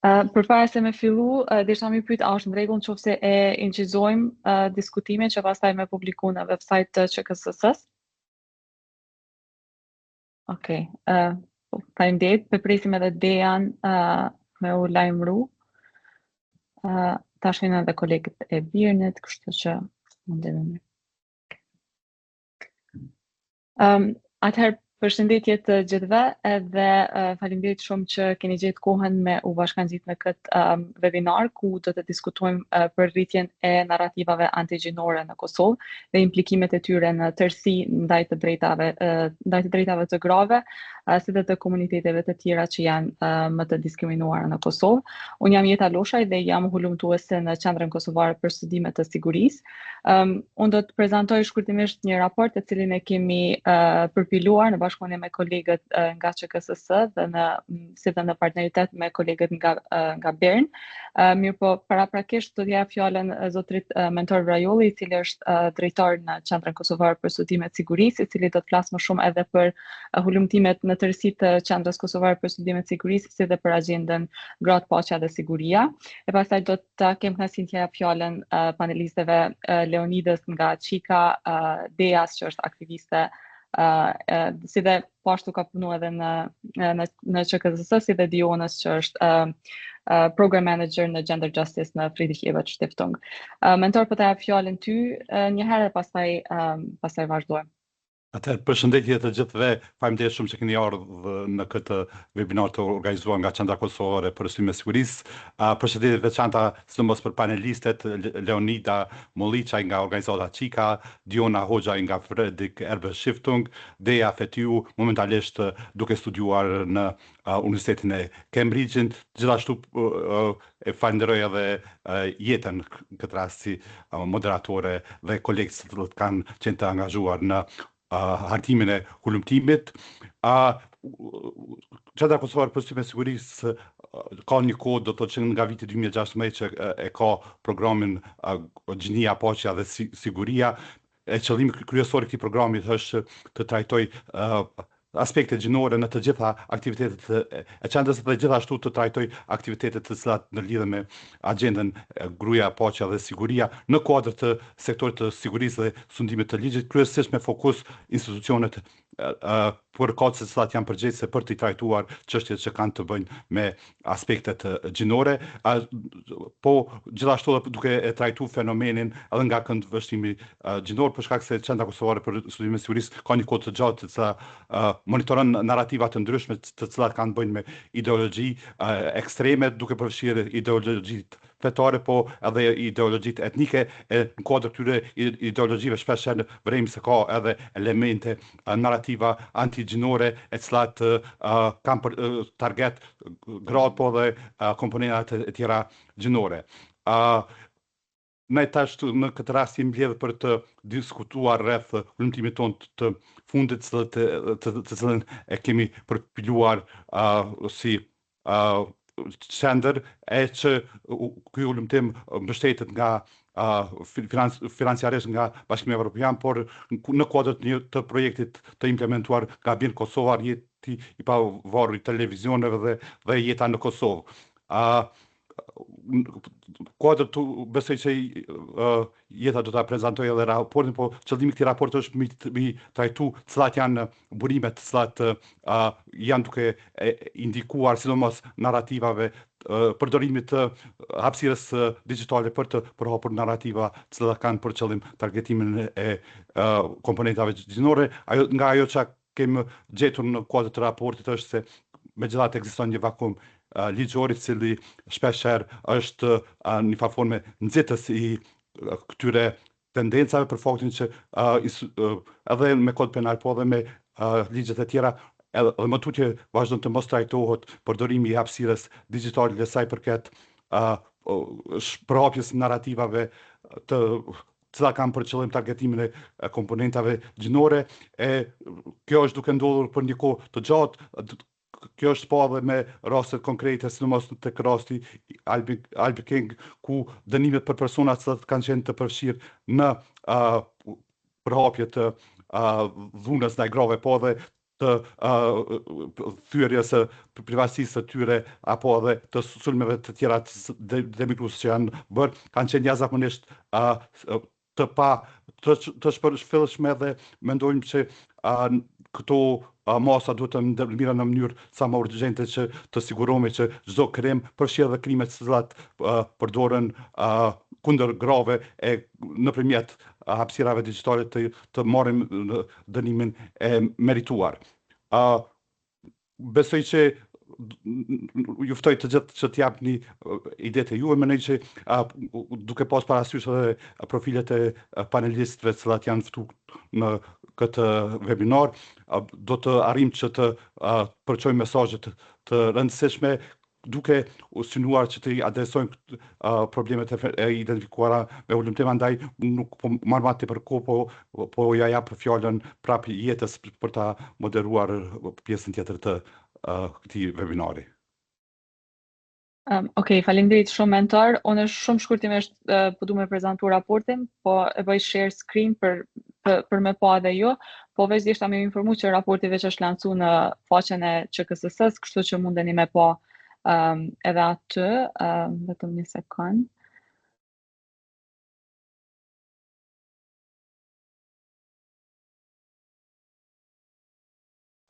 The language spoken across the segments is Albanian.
Përpara se me fillu, desha me pyet a është në rregull nëse e incizojmë diskutimin që pastaj me publiku në website të QKSS-s? Okej, okay. Faleminderit. Po presim edhe Dejan me u lajmëru. Tash vjen edhe kolegët e BIRN-it, kështu që mundemi me. Atëherë, përshëndetje të gjithëve edhe faleminderit shumë që keni gjetë kohën me u bashkangjit në këtë webinar ku do të diskutojmë për rritjen e narrativave antigjinore në Kosovë dhe implikimet e tyre në tërësi ndaj të drejtave të grave, si dhe të komuniteteve të tjera që janë më të diskriminuara në Kosovë. Unë jam Jeta Loshaj dhe jam hulumtuese në Qendrën Kosovare për Studime të Sigurisë. Unë do të prezantoj shkurtimisht një raport të cilin e kemi përpiluar në bashkëpunim me kolegët nga QKSS dhe në si dhe në partneritet me kolegët nga BIRN. Mirë po, paraprakisht do t'ja fjalën zotrit Mentor Vrajolli, i cili është drejtor në Qendrën Kosovare për Studime të Sigurisë, i cili do të flasë më shumë edhe për hulumtimet në tërësi të Qendrës Kosovare për Studime të Sigurisë, si dhe për agjendën Gratë, Paqja dhe Siguria. E pastaj do ta kem kënaqësinë t'ja jap fjalën panelistëve Leonidës nga Qika, Deas që është aktiviste, si dhe po ashtu ka punu edhe në QKSS, si dhe Dionës që është program manager në Gender Justice në Friedrich Ebert Stiftung. Mentor, po ta jap fjalën ty një herë e pastaj vazhdojmë. Atëherë, përshëndetje të gjithëve, faleminderit shumë që keni ardhur në këtë webinar të organizuar nga Qendra Kosovare për Studime të Sigurisë. Përshëndetje të veçanta sidomos për panelistet Leonida Molliqaj nga organizata Qika, Diona Hoxhaj nga Friedrich Ebert Stiftung, Dea Fetiu momentalisht duke studiuar në Universitetin e Cambridge-it. Gjithashtu e falenderoj edhe Jetën në këtë rast si moderatore dhe kolegët të cilët kanë qenë të angazhuar në hartimin e hulumtimit. Qendra Kosovare për Studime të Sigurisë ka një kohë, do të thotë që nga viti 2016 që e ka programin Gjinia, Paqja dhe Siguria. E qëllimi kryesor i këtij programi është të trajtoj aspekte gjinore në të gjitha aktivitetet e qendrës dhe gjithashtu të trajtoj aktivitetet të cilat në lidhje me agjendën gruaja, paqja dhe siguria në kuadër të sektorit të sigurisë dhe sundimit të ligjit, kryesisht me fokus institucionet përkatëse të cilat janë përgjegjëse për të trajtuar çështjet që kanë të bëjnë me aspektet gjinore, po gjithashtu edhe duke e trajtuar fenomenin edhe nga këndvështrimi gjinor, për shkak se Qendra Kosovare për Studime të Sigurisë ka një kohë të gjatë të cila monitoron narrativa të ndryshme të cilat kanë të bëjnë me ideologji ekstreme, duke përfshirë ideologjitë fetare, po edhe ideologjitë etnike, e në kuadër këtyre ideologjive shpesh herë vërejmë se ka edhe elemente narrativa antigjinore e cilat kanë për target gratë, po edhe komponentat e tjera gjinore. Ne tash në këtë rast jemi mbledhur për të diskutuar rreth hulumtimit tonë të fundit, të cilën e kemi përpiluar si qendër, e që ky hulumtim mbështetet nga financiarisht nga Bashkimi Evropian, por në kuadër të një të projektit të implementuar nga BIRN Kosova, rrjeti i pavarur i televizioneve dhe jeta në Kosovë. Kuadër të besoj që Jeta do ta prezantoj edhe raportin, po qëllimi i këtij raporti është mi trajtu cilat janë burimet të cilat janë duke indikuar sidomos narrativave përdorimit të hapësirës digjitale për të përhapur narrativa të cilat kanë për qëllim targetimin e komponentave gjinore. Ajo nga ajo që kemi gjetur në kuadër të raportit është se megjithatë ekziston një vakum ligjor i cili shpesh herë është në një farë forme nxitës i këtyre tendencave për faktin që edhe me kod penal po edhe me ligjet e tjera edhe më tutje vazhdon të mos trajtohet përdorimi i hapësirës digjitale sa i përket përhapjes narrativave të cilat kanë për qëllim targetimin e komponentave gjinore, e kjo është duke ndodhur për një kohë të gjatë, kjo është pa edhe me rastet konkrete, sidomos tek rasti Albi, Albi King, ku dënimet për personat që kanë qenë të përfshirë në përhapje të dhunës ndaj grave, po edhe të thyerjes së privatësisë së tyre apo edhe të sulmeve të tjera denigruese që janë bërë, kanë qenë jashtëzakonisht të pa të, të shpërfillshme dhe mendojmë që këto masa duhet të ndërmerren në mënyrë sa më urgjente që të sigurohemi që çdo krim, përfshirë edhe krimet të cilat përdoren kundër grave e nëpërmjet hapësirave digjitale të të marrim dënimin e merituar. Uh, besoj që ju ftoj të gjithë që të japni idetë e juve, mendoj që uh, duke pas parasysh edhe profilet e panelistëve të cilat janë ftu në këtë webinar, uh, do të arrijmë që të uh, përçojmë mesazhe të, të rëndësishme duke u synuar që të adresojmë problemet e identifikuara me hulumtim, andaj nuk po marr ma tepër kohë, po, po ja jap fjalën prapë Jetës për ta moderuar pjesën tjetër të uh, këtij webinari. Um, ok, faleminderit shumë Mentor. Unë shumë shkurtimisht uh, po du me prezantu raportin, po e bëj share screen për për, për me pa edhe ju, po veç deshta me informu që raporti veç është lansu në faqen e QKSS-s, kështu që mundeni me pa um, edhe aty, um, vetëm një sekond.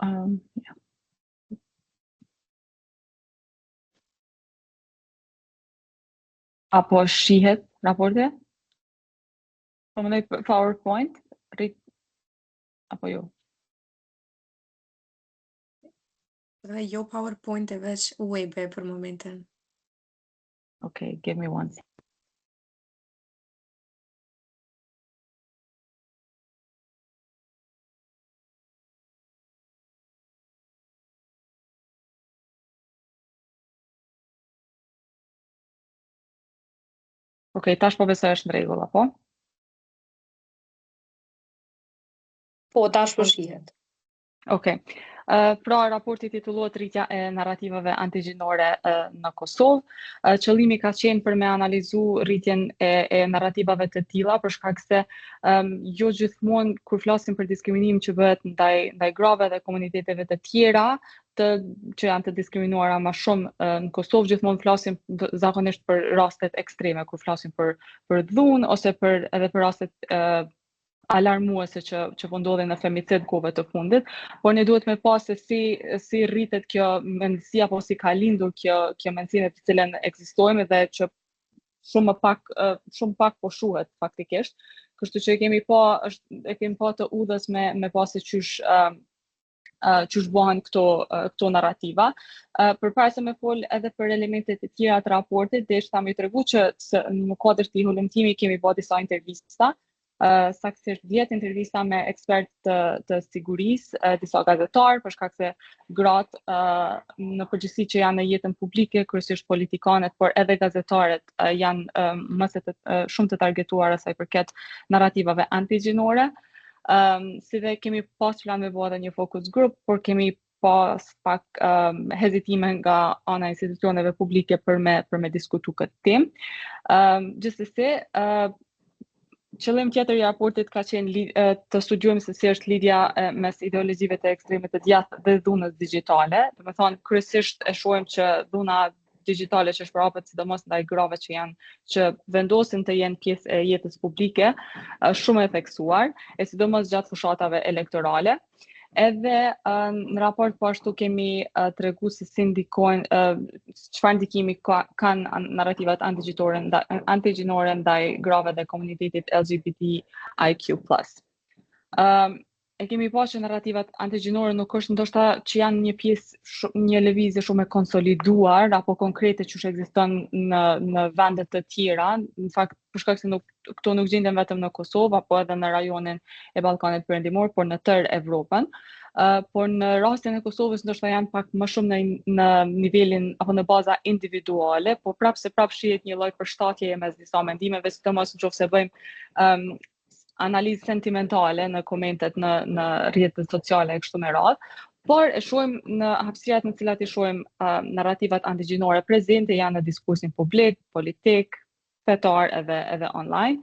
Um, ja. Apo shihet raporti? Po mendoj PowerPoint, rrit apo jo? Dhe jo PowerPoint e veç web e për momentin. Okay, give me one second. Ok, tash po besoj është në rregull, apo? Po, tash po shihet. Ok. Uh, pra, raporti titullohet Rritja e narrativave antigjinore uh, në Kosovë. Uh, qëllimi ka qenë për me analizu rritjen e, e narrativave të tilla, për shkak se um, jo gjithmonë kur flasim për diskriminim që bëhet ndaj ndaj grave dhe komuniteteve të tjera, të që janë të diskriminuara më shumë në Kosovë gjithmonë flasim zakonisht për rastet ekstreme kur flasim për për dhunë ose për edhe për rastet uh, alarmuese që që po ndodhin në femicid kohëve të fundit, por ne duhet me pa se si si rritet kjo mendësi apo si ka lindur kjo kjo mendësi në të cilën ekzistojmë dhe që shumë më pak shumë pak po shuhet faktikisht. Kështu që e kemi pa është e kemi pa të udhës me me pa se qysh uh, uh, qysh bëhen këto uh, këto narrativa. Uh, përpara se me fol edhe për elementet e tjera të raportit, deshta me tregu që se në kuadër të hulumtimit kemi bërë disa intervista, uh, saktësisht 10 intervista me ekspert të, të sigurisë, uh, disa gazetarë, për shkak se gratë uh, në përgjithësi që janë në jetën publike, kryesisht politikanet, por edhe gazetarët uh, janë uh, më se të, uh, shumë të targetuara sa i përket narrativave antigjinore. Um, si dhe kemi pas plan me bo edhe një focus group, por kemi pas pak um, hezitime nga ana e institucioneve publike për me për me diskutu këtë temë. Um, gjithsesi, uh, qëllim tjetër i raportit ka qenë li, të studiojmë se si është lidhja mes ideologjive të ekstremit të djathtë dhe dhunës digjitale. Do të thonë kryesisht e shohim që dhuna digjitale që shpërhapet sidomos ndaj grave që janë që vendosin të jenë pjesë e jetës publike, është shumë e theksuar, e sidomos gjatë fushatave elektorale. Edhe uh, në raport po ashtu kemi uh, tregu se si ndikojnë, uh, çfarë ndikimi ka, kanë narrativat antigjinore ndaj, antigjinore ndaj grave dhe komunitetit LGBTIQ+. Um, e kemi pa që narrativat antigjinore nuk është ndoshta që janë një pjesë shumë, një lëvizje shumë e konsoliduar apo konkrete që ekziston në në vende të tjera, në fakt për shkak se nuk këto nuk gjenden vetëm në Kosovë apo edhe në rajonin e Ballkanit Perëndimor, por në tërë Evropën. Uh, por në rastin e Kosovës ndoshta janë pak më shumë në në nivelin apo në baza individuale, por prapë se prapë shihet një lloj përshtatjeje mes disa mendimeve, sidomos nëse bëjmë um, analizë sentimentale në komentet në në rrjetet sociale e kështu me radhë, por e shohim në hapësirat në cilat i shohim uh, narrativat antigjinore prezente janë në diskursin publik, politik, fetar edhe online.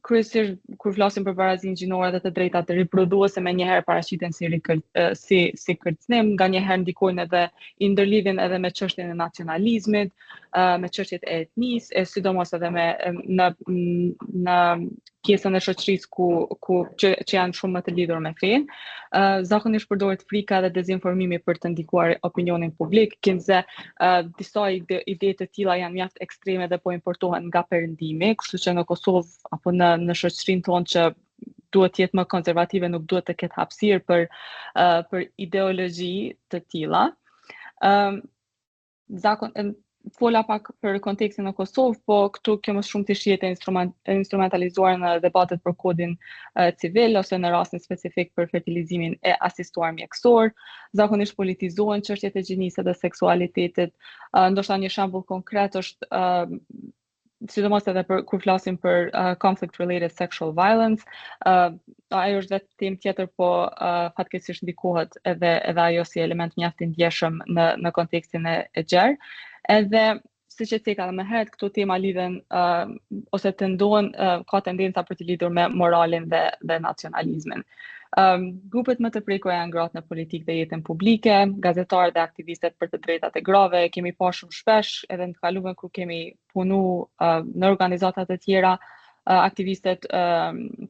Kryesisht kur flasim për barazinë gjinore dhe të drejtat riprodhuese menjëherë paraqiten si kërcënim, nganjëherë ndikojnë edhe i ndërlidhin edhe me çështjen e nacionalizmit, me çështjet e etnisë, e sidomos edhe me në pjesën e shoqërisë ku që janë shumë më të lidhur me fenë. Zakonisht përdoret frika dhe dezinformimi për të ndikuar opinionin publik, kinse disa ide të tilla janë mjaft ekstreme dhe po importohen nga perëndimi, kështu që në Kosovë apo në shoqërinë tonë që duhet të jetë më konservative, nuk duhet të ketë hapësirë për ideologji të tilla. Zakon fola pak për kontekstin në Kosovë, po këtu kjo më shumë të shihet e instrumentalizuar në debatet për kodin civil ose në rastin specifik për fertilizimin e asistuar mjekësor. Zakonisht politizohen çështjet e gjinisë dhe seksualitetit. Ndoshta një shembull konkret është sidomos edhe për kur flasim për conflict related sexual violence, ajo është vetë temë tjetër, po fatkeqësisht ndikohet edhe ajo si element mjaft i ndjeshëm në kontekstin e gjerë. Edhe siç e ceka edhe më herët, këto tema lidhen ose tendohen, ka tendenca për të lidhur me moralin dhe nacionalizmin. Grupet më të prekura janë gratë në politikë dhe jetën publike, gazetarët dhe aktivistët për të drejtat e grave. Kemi pa shumë shpesh edhe në të kaluarën kur kemi punu në organizatat e tjera, aktivistët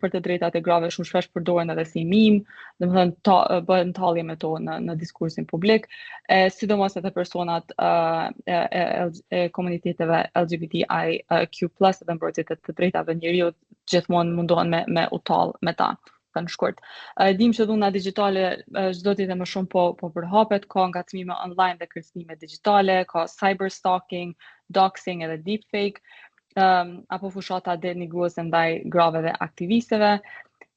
për të drejtat e grave shumë shpesh përdoren edhe si meme, domethënë bëhen tallje me to në diskursin publik, e sidomos edhe personat e komuniteteve LGBTIQ+ dhe mbrojtjet e të drejtave njeriut gjithmonë mundohen me u tall me ta thënë shkurt. E dim që dhuna digjitale çdo ditë më shumë po përhapet, ka ngacmime online dhe kërcënime digjitale, ka cyber stalking, doxing edhe deepfake, apo fushata denigruese ndaj grave dhe aktivistëve.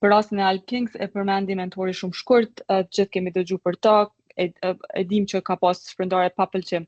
Për rastin e Alb Kings e përmendi mentori shumë shkurt, të gjithë kemi dëgjuar për to, e dim që ka pas shpërndarje pa pëlqim.